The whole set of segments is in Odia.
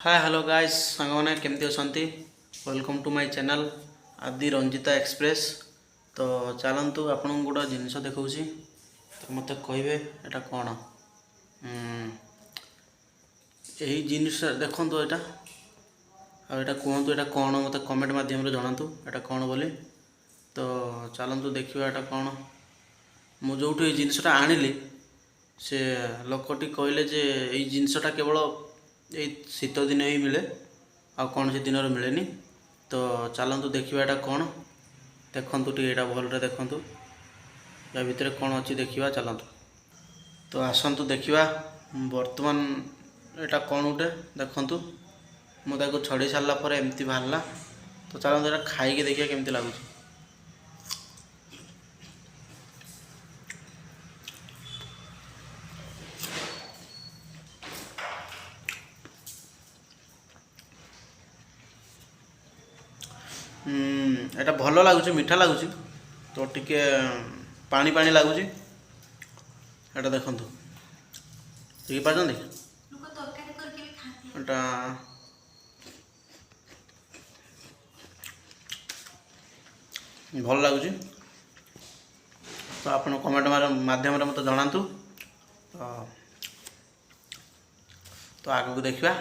ହାଏ, ହ୍ୟାଲୋ ଗାଇସ୍, ସାଙ୍ଗମାନେ କେମିତି ଅଛନ୍ତି? Welcome to my channel Adi Ranjita express. ତ ଚାଲନ୍ତୁ, ଆପଣଙ୍କୁ ଗୋଟେ ଜିନିଷ ଦେଖାଉଛି, ତ ମୋତେ କହିବେ ଏଇଟା କ'ଣ। ଏହି ଜିନିଷ ଦେଖନ୍ତୁ ଏଇଟା, ଆଉ ଏଇଟା କୁହନ୍ତୁ ଏଇଟା କ'ଣ। ମୋତେ କମେଣ୍ଟ ମାଧ୍ୟମରେ ଜଣାନ୍ତୁ ଏଇଟା କ'ଣ ବୋଲି। ତ ଚାଲନ୍ତୁ ଦେଖିବା ଏଇଟା କ'ଣ। ମୁଁ ଯେଉଁଠୁ ଏଇ ଜିନିଷଟା ଆଣିଲି, ସେ ଲୋକଟି କହିଲେ ଯେ ଏଇ ଜିନିଷଟା କେବଳ ଏଇ ଶୀତ ଦିନେ ହିଁ ମିଳେ, ଆଉ କୌଣସି ଦିନରେ ମିଳେନି। ତ ଚାଲନ୍ତୁ ଦେଖିବା ଏଇଟା କ'ଣ। ଦେଖନ୍ତୁ ଟିକେ, ଏଇଟା ଭଲରେ ଦେଖନ୍ତୁ, ୟା ଭିତରେ କ'ଣ ଅଛି ଦେଖିବା ଚାଲନ୍ତୁ। ତ ଆସନ୍ତୁ ଦେଖିବା ବର୍ତ୍ତମାନ ଏଇଟା କ'ଣ ଗୋଟେ। ଦେଖନ୍ତୁ, ମୁଁ ତାକୁ ଛଡ଼େଇ ସାରିଲା ପରେ ଏମିତି ବାହାରିଲା। ତ ଚାଲନ୍ତୁ ଏଇଟା ଖାଇକି ଦେଖିବା କେମିତି ଲାଗୁଛି। ଏଇଟା ଭଲ ଲାଗୁଛି, ମିଠା ଲାଗୁଛି, ତ ଟିକେ ପାଣି ପାଣି ଲାଗୁଛି। ଏଇଟା ଦେଖନ୍ତୁ, ଦେଖିପାରୁଛନ୍ତି? ଲୋକ ତରକାରୀ କରିକି ବି ଖାଆନ୍ତି। ଏଇଟା ଭଲ ଲାଗୁଛି। ତ ଆପଣ କମେଣ୍ଟ ମାଧ୍ୟମରେ ମୋତେ ଜଣାନ୍ତୁ। ତ ଆଗକୁ ଦେଖିବା।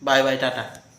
Bye bye, Tata.